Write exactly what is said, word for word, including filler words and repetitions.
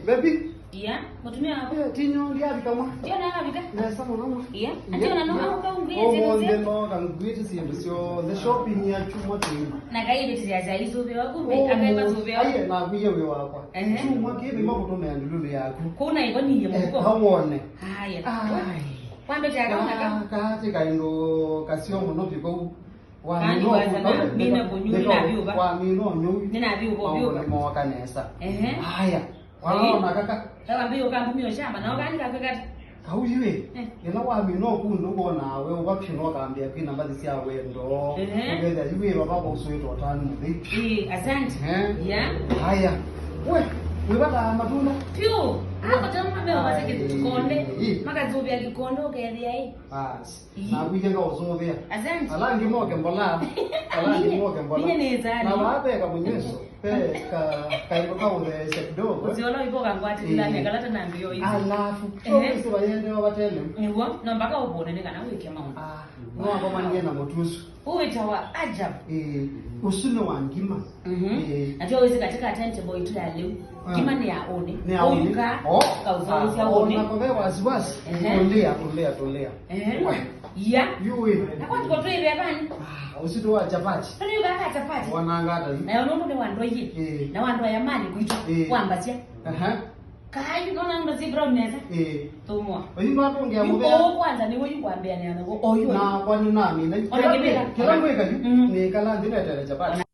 Baby. Iya, mũtumĩa waku. Eh, tinyo ndiavika mwa. Ndio na avika. Nesa mũno mwa. Iya. Ndio na no au kaungwe. Ũmũnthĩ no kangwĩte syĩndũ syonthe shopping ya chuma tĩu. Na kaibĩtĩsya sya isũvĩwa kumbe akaĩva sũvĩwa. Aye na kuye wĩ wakwa. Ehe. Chuma kĩĩ nĩmo kũtũmĩa ndululu yaku. Kuna iko ni ye mũko. Kawone. Haya. Ai. Kwambe tya kauna ka. Kaati kaindu kasio mũno vyũ kau. Wamina ũkũu, mine kũnyũ, nĩnavyũva. Wamina ũnyũ. Nĩnavyũva, vyũva. Maũndũ nĩmooka nesa. Ehe. Haya. Wanaona kaka. Kawambia ũkambumia ũshamba, na ũkaandika kwĩkata. Kau yu ĩ, eh, ĩla wamina ũkũu nĩwona we ũva vyũ no kambia kwina mbathi sya wendo. Ehe. Ũkethĩa yu wĩ vava ũsũĩtwe ũtanu mũthei. Ĩĩ, asante. Eh. Ya. Haya. We, wĩvataa matunda? Vyũ. Akotema meo basi kikonde. Ĩĩ. Makazuvia kikonde ũkethĩa ĩ. Basi. Ii. Nakwĩie ngaũsũvĩa. Asante. Ala angĩ moke mbola. Ala angĩ moke mbola. Ninye nĩzani. Na vaa ve kamũnyweso. Ve ka, kaĩndo ka ũtheesya kidogo. Ũsyola ivoka ngwatĩlĩla, eh, mĩakalata na mbio isu. Alafu, ehe, ũsĩ vayendewa vatene. Nĩw'o, no mpaka ũvũne nĩ kana wĩke maũndũ. Ah, no akomanie na mũtu ũsu. Ũwĩtawa Ajab. Eh, ũsu nĩ wa ngima. Mhm. Eh. Na tyo wĩsĩ katika timetable itũ ya lĩu. Ah. Ngima nĩ ya ũnĩ. Nĩ ya ũnĩ. Ũyuka, oh, kaũthaũsya ah, ũnĩ. Ona kove wasiwasi. Ehe. Tũlĩa, tũlĩa, tũlĩa. Ehe. We. Iya. Yu we. Na kwa tuko tuibe bani? Ah, ũsito wa chapati. Tũnĩ kaka chapati. Wananga ata yu? Na yo nũndũ nĩ wandũ aingĩ. Eh. Na wandũ aya mali kwitũ. Eh. Kwambasya. Aha. Kayu nona ndo zi brown nesa. Eh. Tumwa. Oyu ndo atongea. Yu mũbea. Ko kwanza ni woyu kwambia ni ano. Oyu. Na kwani na mina. Ona kĩla kĩmera. Kĩla mweka yu. Mm. Nĩ kala ndinetele chapati.